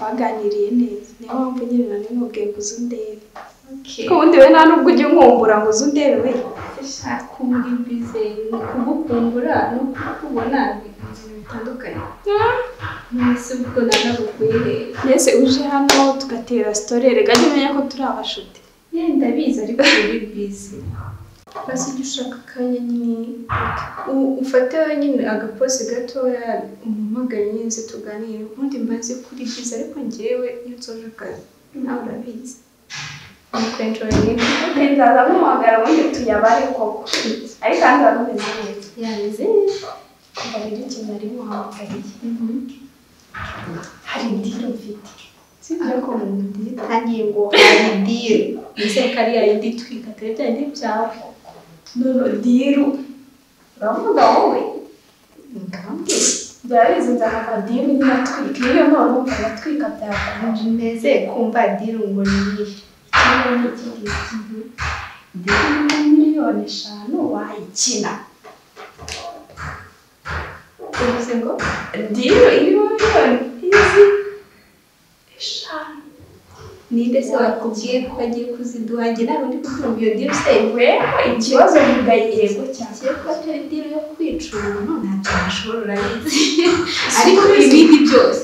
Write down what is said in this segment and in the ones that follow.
Twaganiriye neza. Niyo mpamvu nyine nari nkubwiye ngo uze undebe. Ko ubundi we nta nubwo ujya unkumbura ngo uze undebe we. Shaka uri busy, kugukumbura no kukubona ibintu bitandukanye. Mwese ubwo nanagukuye he? Mbese uje hano tugatera story, reka jya umenya ko turi abashuti. Yenda ndabizi, ariko uri busy. Basi ujya ushaka akanya nyine ufate nyine agapose gatoya, umuhamagare nyine nze tuganire. Ubundi mbaze kuri busy, ariko njyewe iyo nsoje akazi nawe urabizi. Nuko enjoying. Okay, nzaza nkuhamagara ubundi tuyabare koko. Ariko kandi wari umeze neza. Yameze neza. Kuva rero ikintu nari nkuhamagariye. Hari deal mfite. Sibyo? Ariko ntangiye ngo hari deal. Ese kariya yindi twika atari bya bindi byawe? None deal uravuga wowe? Ngambwira. Byabizi nzakava deal nyine atwika. Iyo none umva atwika byakonje. Meze kumva deal ngo ni iyihe? Kimwe n'iki ngiki. Deal ni 5 miliyoni wayikina. Uvuze ngo? Deal irimo miliyoni izi 5. Ninde se wakubwiye ko agiye kuziduha? Njye ntabwo ndi kubyumva iyo deal se. Wewe ikibazo vuga yego cyane. Kigiye kuba atari deal yo kwica umuntu, ntabyo nashobora, urabizi. Ariko ibindi byose.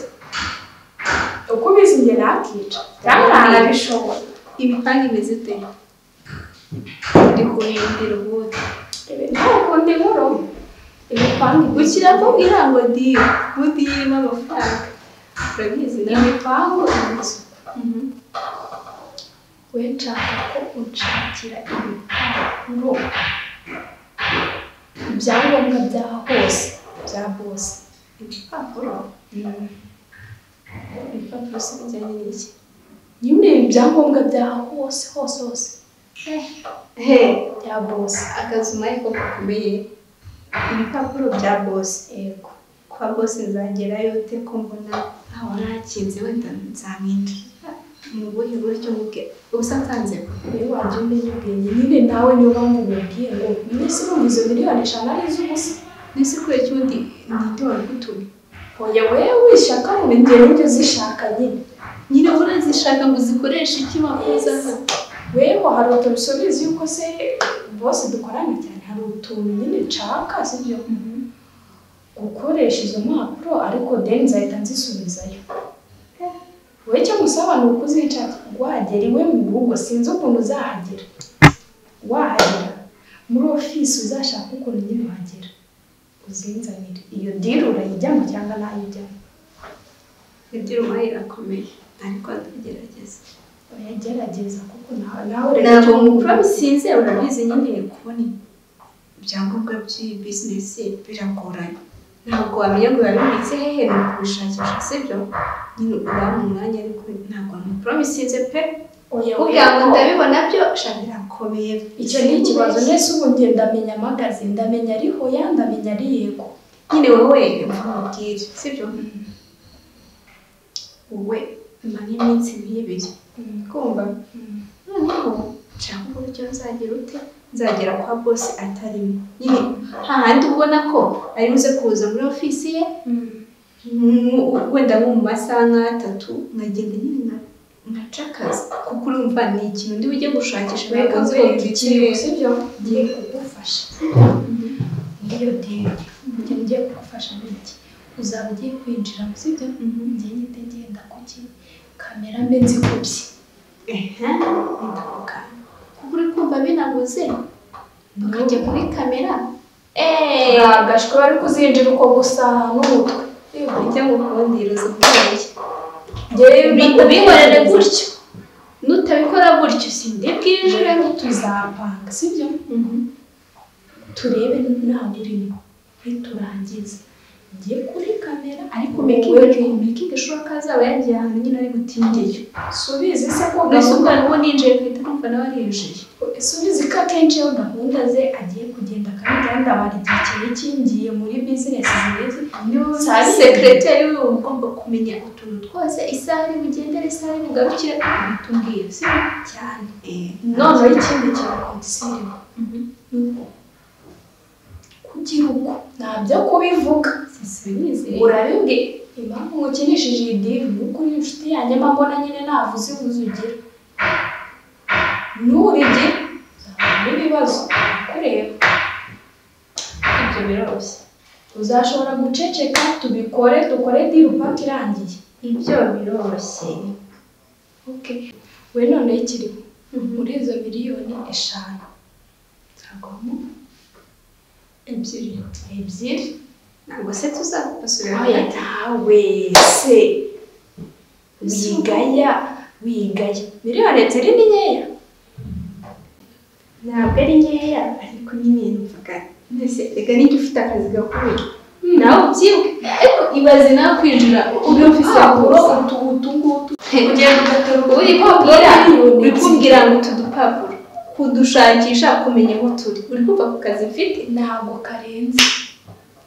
Uko ubizi njye nakica. Cyangwa ntanabishobora. Imipango imeze ite? Ndi kurindira ubundi. Nawe ukunda inkuru. Imipango Ukira kubwira ngo deal, ubundi irimo amafaranga. Urabizi nawe. Imipango imeze uku. We nshaka ko unshakira ibipapuro, ibyangombwa bya hose bya boss. Ibipapuro? Ibipapuro se bijyanye n'iki? Nyine ibyangombwa bya hose hose hose He, bya boss. Akazi umpaye ko gakomeye. Ibipapuro bya boss? Yego. Kwa boss nzagerayo ute ko mbona ntawe nakinze? Wenda nzamwinjira mu buhe buryo mubwe ubusa nsanze? Iyo wajya umenya ubwenge nyine nawe, niyo mpamvu mubwiye ngo mbese urumva izo 5 miliyoni ari iz'ubusa? Nese kubera iki? Ubundi ninde wabigutumye? Oya, wewe wishaka ngo njyewe ujye uzishaka nyine. Nyine urazishaka ngo uzikoreshe iki wakoza? Wewe hari utuntu usubiza yuko se bose dukorana cyane, hari utuntu nyine nshaka, sibyo, gukoresha izo mpapuro, ariko then nzahita nzisubizayo. Wowe icyo ngusaba ni uko uzicara wagera iwe mu rugo, sinzi ukuntu uzahagera, wahagera muri ofisi uzashaka ukuntu nyine wagera uzinzanire. Iyo deal urayijyamo cyangwa ntayijyamo? Ibyo umpaye irakomeye, ariko ndagerageza. Oya, gerageza kuko nawe Ntabwo mupromisinze, urabizi nyine kubona ibyangombwa by'iyi business biragoranye. Ntabwo wamenya ngo biba bibitse hehe, ni ukubishakisha, sibyo? Nyine urampa umwanya, ariko ntabwo mupromisinze pe. Oya. Kugira ngo ndabibona byo sha birakomeye. Icyo ni ikibazo. Nese ubu njye ndamenya amagazi, ndamenya ari hoya, ndamenya ari yego? Nyine wowe mva mubwire, sibyo? Wowe mara iminsi nk'ibiri, kumva noneho nshaka uburyo nzagira ute nzagera kwa boss atarimo, nyine hahandi ubona ko ari buze kuza muri ofisi ye, wenda nko mu masaha nk'atatu, nkagenda nyine nkaca akazi, kuko urumva ni ikintu ndi bujye gushakisha, ntabwo nzi ngo Nkwereke mbikire. Ikintu, sibyo, ngiye kugufasha muri iyo deal. Ikintu ngiye kugufasha ni iki: uzaba ugiye kwinjiramo, sibyo? Ngiye ngite ngenda kuki kamera mbe nzikubye. Ehe, ndavuga kuko uri kumva binabuze bakajya kuri kamera. Ntabwo bari kuzinjira uko gusa n'umutwe. Icyo ngukundira uzi ubwenge. Njyewe Ubihorere gutyo, nutabikora gutyo sindi bwinjiremo. Tuzapanga, sibyo? Turebe ntawe urimo, niturangiza njye kuri kamera. Ariko making sure ko azaba yagiye ahantu nyine ari butindeyo. Subizi se ko Mbese gahunda ubwo uwo ninjiye nkahita numva nawe arinjiye. Subizi ko akenshi iyo gahunda ze agiye kugenda kandi ndabara igihe kirekire ngiye muri business zimeze. Secretary we uba ugomba kumenya utuntu twose, isaha ari bugendere, isaha ari bugarukire, ubitubwire, sibyo? Cyane. Noneho ikindi kintu, condition ni uko kugira uko ntabyo kubivuga. Sisubize. Urabibwiye Impamvu ngukinishije iyi deal ni uko uri inshuti yanjye mba mbona nyine navuze ivuze ugira. Nurigira uzahura n'ibibazo kureba. Ibyo biroroshye. Uzashobora guceceka tubikore dukore deal paka irangiye. Ibyo biroroshye. Okay. We none ikiriho muri izo 5 miliyoni nzagwamo 2. 2. Ntabwo se tuzapasura Oya nawe se wigaya wigaya 2 miliyoni ni nkeya. Ntabwo ari nkeya ariko nyine numvaga mbese reka nijya ufite akazi gakomeye nawe ubyibuke ariko ibaze nawe kwinjira uri ofisi Udupapuro utu utu ngutu ugenda ugaterura uri udupapuro kubwira miliyoni uri 2. Kubwira ngo utu dupapuro kudushakisha kumenya aho turi uri kumva ku kazi mfite. Ntabwo karenze.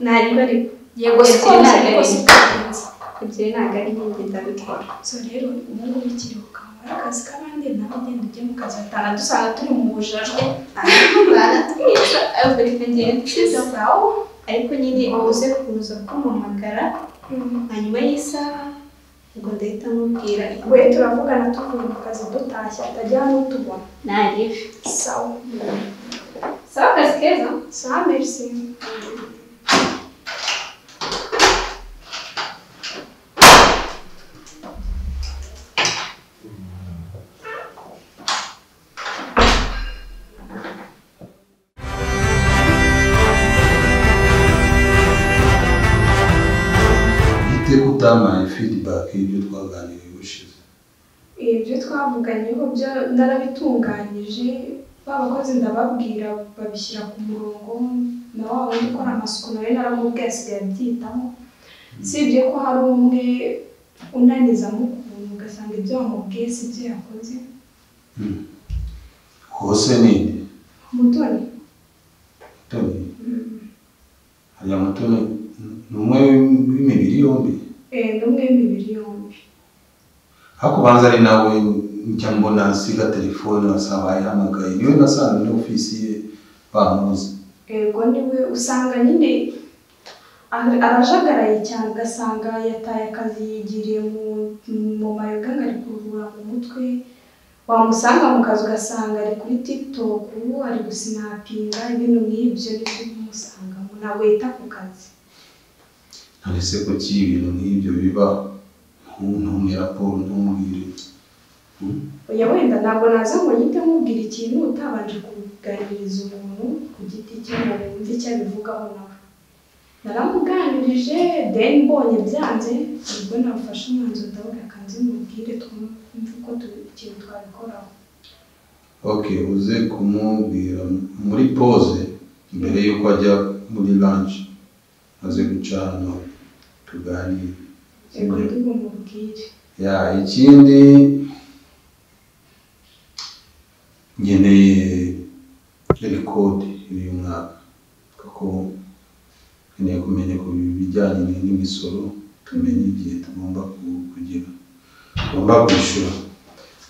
Ntareba ariko. Yego siko 2 ntabwo ariko ari si karenze. 2 ntabwo ari nke ndabikora. So rero ubu ngubu ikiriho kankora akazi k'abandi nawe ugenda ujye mu kazi batana dusanga turi mu bujajwe. Baratwica ahubwo reka ngende. Sawa. Ariko nyine uze kuza kumpamagara hanyuma y'isaha ubwo ndahita mubwira. We turavugana tuvuye mu kazi dutashye atajya n'utubona. Naribi. Sawa. Sawa, akazi keza. Sawa, merci. Bite ko utampaye feedback y'ibyo twaganiriye ubushize? Ibyo twavuganyeho byo narabitunganyije, ba bakozi ndababwira babishyira ku murongo, na wa wundi ukora amasuku nawe naramubwiye asigaye abyitaho, usibye ko hari umwe unanizamo ukuntu ugasanga ibyo wamubwiye si byo yakoze. Hose ninde? Mutoni. Mutoni? Hariya Mutoni ni umwe w'imibiri yombi? Eh, ni umwe w'imibiri yombi. Ariko ubanza ari nawe njya mbona asiga telefone basaba bayihamagaye, niwe nasanze muri ofisi ye bamuzi. Ego niwe, usanga nyine arajagaraye cyane ugasanga yataye akazi yigiriye mu mayoga ngo ari kuruhura mu mutwe, wamusanga mu kazi ugasanga ari kuri TikTok ari gusinapinga ibintu nk'ibyo nibyo umusangamo ntabwo yita ku kazi. None se kuki ibintu nk'ibyo biba ntumpe raporo ntumbwire? Oya wenda ntabwo naza ngo nyite nkubwira ikintu utabanje kuganiriza umuntu ku giti cye ngo wumve icyo abivugaho nawe. Naramuganirije then mbonye byanze ubwo nafashe umwanzuro ndavuga kanze mubwire twumve uko ikintu twabikoraho. Okay, uze kumubwira muri pause mbere y'uko ajya muri lunch aze guca hano tuganire. Yego ndi bumubwire. Ya, ikindi nkeneye record y'uyu mwaka kuko nkeneye kumenya ku bijyanye n'imisoro tumenye igihe tugomba kugira tugomba kwishyura.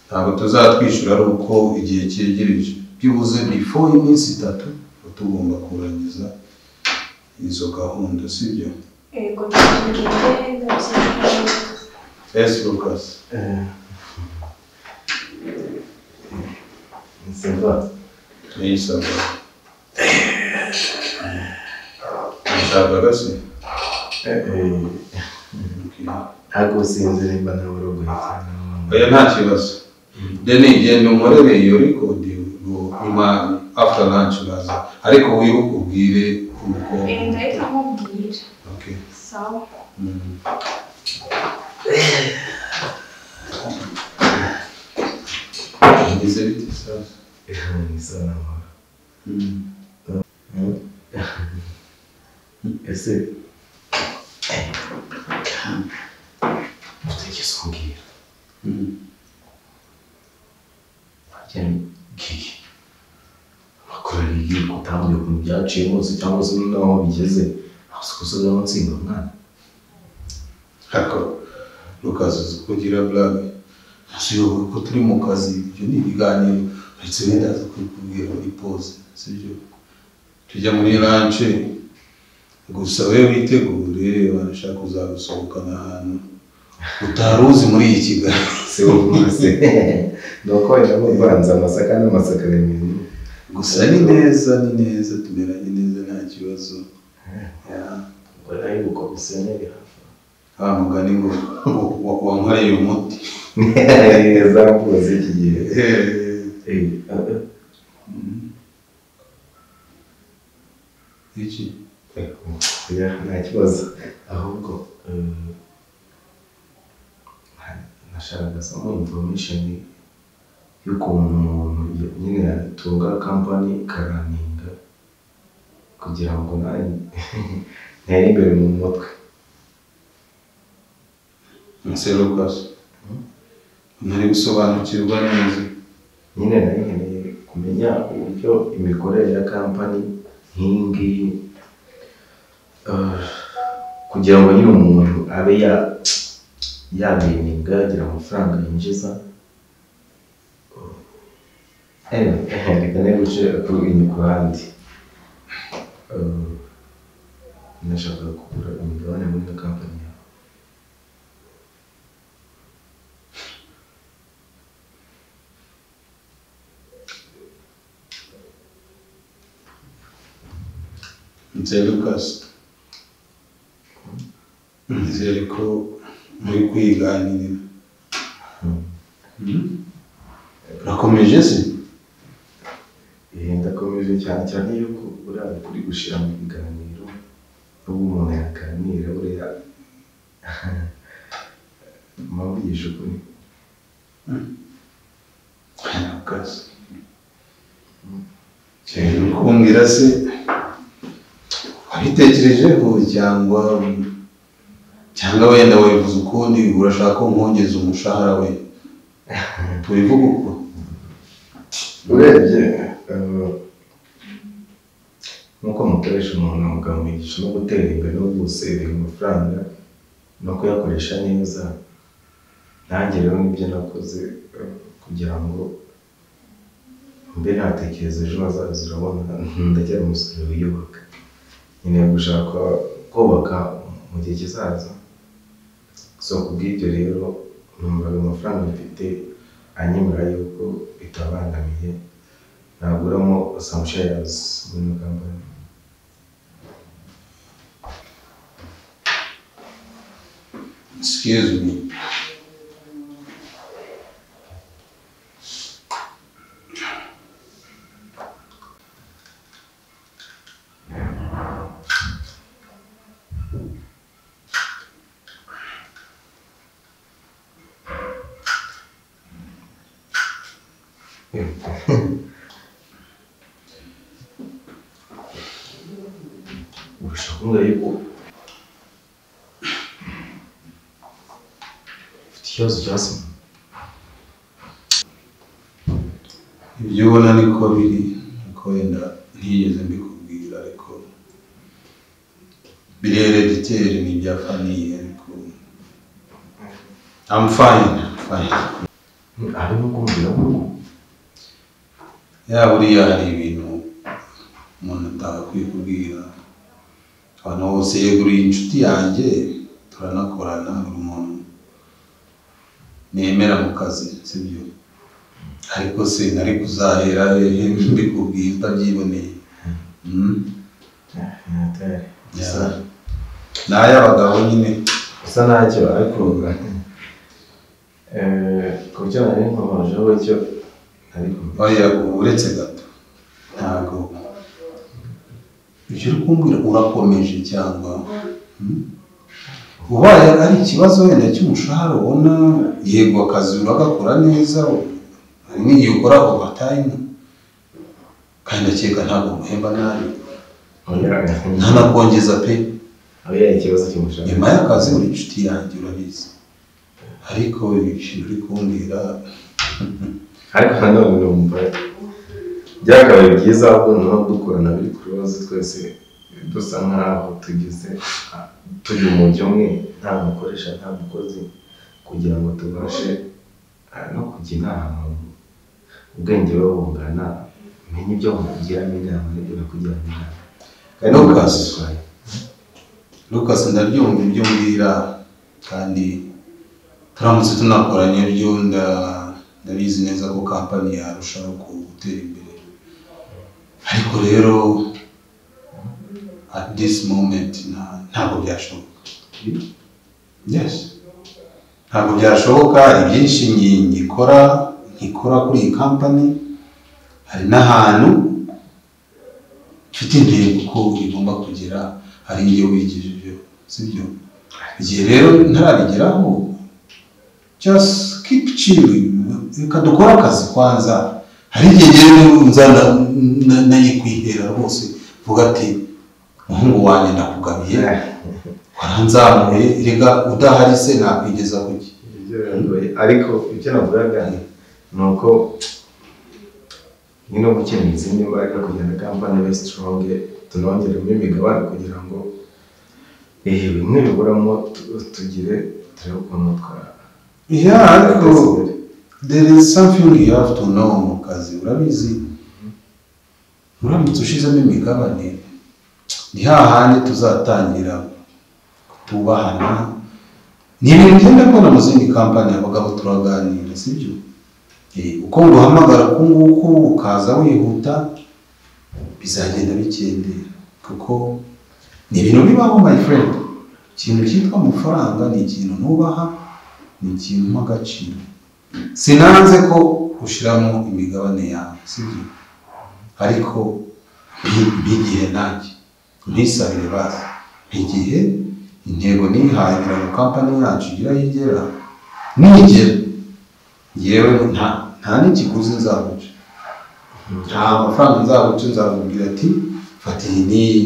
Ntabwo tuzatwishyura ari uko igihe cyegereje, byibuze before y'iminsi 3 tuba tugomba kurangiza izo gahunda, sibyo? Yego ndabyibuke ndabyibuka. Yes, Lucas. Ça va. Oui, ça va. Nshakaga se? Ntabwo sinzi nimba nawe urogoye cyane. Oya nta kibazo. Then genda unkorere iyo record nyuma after lunch baza. Ariko wibuke ubwire umukobwa. Eh, ndahita nkubwira. Okay. Sawa. Bimeze bite sasa? Ni sawa n'amahoro. Ese utigeze umbwira harya ngiye amakuru ari yuko utambwiye ukuntu byaciye hose cyangwa se n'aho bigeze aho si gusigaho nsinga umwana. Ariko Lucas uzi ko ugira blague. Ntusiyoboye ko turi mu kazi, ibyo ni ibiganiro uretse wenda aza kubikubwira muri pause, sibyo? Tujya muri lunch Gusa we witegure barashaka kuzagusohokana ahantu utaruzi muri iyi Kigali. Si wowe nuko wenda muvanze amasaka n'amasaka remezo. Gusa ni neza, ni neza, tumeranye neza nta kibazo. Waraye ubukomisiyoneri hafi. Wa mugani ngo wankoreye umuti. Za mvugo z'iki gihe. Iki? Nta kibazo. Ahubwo nashakaga some information y'ukuntu umuntu nyine yatunga kampani ikaraninga kugira ngo ntere imbere mu mutwe. Ese Lucas, ntari gusobanukirwa neza. Nyine nari nkeneye kumenya uburyo imikorere ya kampani nk'iyi ngiyi, kugira ngo nyine umuntu abe yamenyega yagira amafaranga yinjiza. Reka ne guce ku ruhande. Nashakaga kugura imigabane muri iyo kampani yawe. Nze Lucas, nizere ko muri kwiganirira. Urakomeje se? Ndakomeje cyane cyane yuko uriya kuri gushira mu biganiro n'ubwo umuntu yaganira buriya mavugisha ukuri. Lucas, uri kumbwira se wabitekerejeho cyangwa wenda wabivuze ukundi, urashaka ko nkongeza umushahara we? Tubivuge uko? Urebye nk'uko mukoresha umuntu mukamwigisha no gutera imbere no gusevinga amafaranga no kuyakoresha neza, nanjye rero nibyo nakoze kugira ngo mbe natekereza ejo hazaza. Urabona ndacyari umusore wiyubaka, nkeneye gushaka kubaka mu gihe kizaza. So kubw'ibyo rero numvaga amafaranga mfite anyemera yuko bitabangamiye naguramo some shares muri iyo kampani. Excuse me. Urashaka kumbwira yuko ufite ikibazo cya sima? Ibyo ubona niko biri, ariko wenda ntigeze mbikubwira, ariko biri herediteri, ni ibya famiye, ariko I'm fine, fine. Harimo kumbwira ko ya buriya hari ibintu umuntu atagakwiye kubwira abantu bose. Yeguriye inshuti yanjye turanakorana, buri muntu nemera mu kazi, sibyo? Ariko se nari kuzahera hehe mbikubwiye utabyiboneye? Ni ay'abagabo nyine. Gusa ntacyo, ariko ku byo nari nkomojeho icyo oya, uretse gato, ntabwo ibyo uri kumbwira urakomeje cyangwa ubaye ari ikibazo wenda cy'umushahara ubona, yego akazi uragakora neza, hari n'igihe ukora overtime, kandi ndakeka ntabwo muhemba nabi, ntanakongeza pe. Nyuma y'akazi uri inshuti yanjye urabizi, ariko ibintu uri kumbwira. Ariko nanone numva byakabaye byiza ahubwo noneho dukorana biri kuri bose twese dusa nkaho tugize turi mu mujyi umwe, nta mukoresha nta mukozi, kugira ngo tubashe no kujya inama, ubwenge buba bungana, menye ibyo nkugiramo inama n'ibyo nakugiramo inama. Lucas, Lucas, ndabyumva ibyo mbwira kandi turamutse tunakoranye byo ndabizi neza ko company yarushaho gutera imbere. Ariko rero at this moment ntabwo byashoboka. Yes. Ntabwo byashoboka, ibyinshi nkikora kuri iyi company, hari n'ahantu mfite intego ko igomba kugera, hari ibyo wigejejeho, sibyo? Igihe rero ntarabigeraho, just keep chilling, reka dukore akazi kwanza. Hari igihe rero nzana nayikwihera rwose, vuga ati muhungu wanjye ndakugabiye, waranzamuye, rega udahari se nakwigeza kuki? Ariko ibyo navugaga ni uko nyine ukeneye izindi mbaraga kugira ngo kampani ibe strong, tunongeremo imigabane kugira ngo bimwe biburamo tugire turebe ukuntu twa. Yeah, ariko there is something you have to know mu kazi, urabizi uramutse ushizemo imigabane ni hahandi tuzatangira kutubahana. Ni ibintu ngenda mbona mu zindi kampani, abagabo turaganira, sibyo? Uko nguhamagara uku nguku ukaza wihuta bizagenda bikendera, kuko ni ibintu bibaho my friend. Ikintu cyitwa amafaranga ni ikintu nubaha, ni ikintu mpa agaciro. Sinanze ko ushiramo imigabane yawe, sibyo? Ariko mpigihe nanjye ntisabire basi, mpigihe intego nihaye kugira ngo kampani yacu igire aho igera, nigera yewe nta n'ikiguzi nzaguca, nta mafaranga nzaguca, nzakubwira ati fata iyi n'iyi,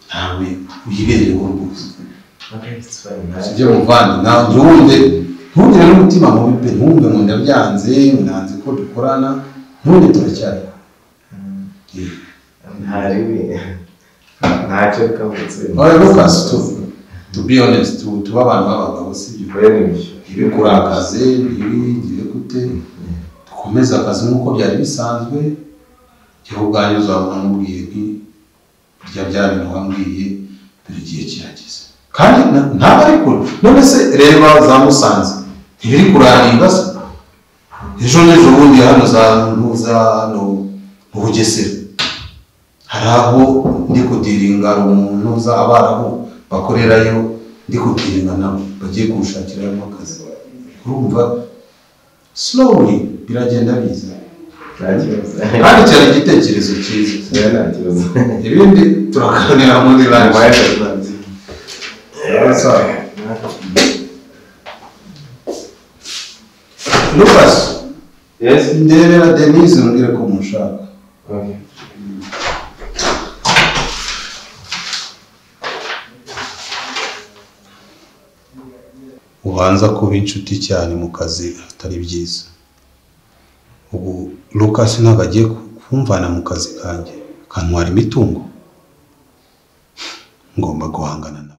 ntawe uyibereyeho rwose. Sibyo muvandi, ntiwumve, ntugire n'umutima mubi pe, ntumve ngo ndabyanze, nanze ko dukorana, ntundi turacyari. Ntacyo kavutse. Oya Lucas, to be honest, tuba abantu b'abagabo, sibyo? Ntibikurakaze, ntibigire gute, dukomeze akazi nk'uko byari bisanzwe. Jyewe ubwanjye uzabona nkubwiye nti burya bya bintu wambwiye dore igihe kirageze, kandi ntabwo ari kure. None se reba za Musanze ntibiri kurarinda se? Ejo n'ejo bundi hano za Ntuza hano mu Bugesera hari aho ndi kudiringa, hari umuntu uza abarabu bakorerayo, ndi kudiringa nabo bagiye kunshakiramo akazi. Urumva slowly biragenda biza, kandi cyari igitekerezo cyiza. Ibindi turaganira muri lunch. Lucas, yes, ndebera Denise umbwire ko mushaka. Okay. Ubanza kuba inshuti cyane mu kazi atari byiza. Ubu Lucas ntabwo agiye kumvana mu kazi kanjye, akantwara imitungo. Ngomba guhangana nawe.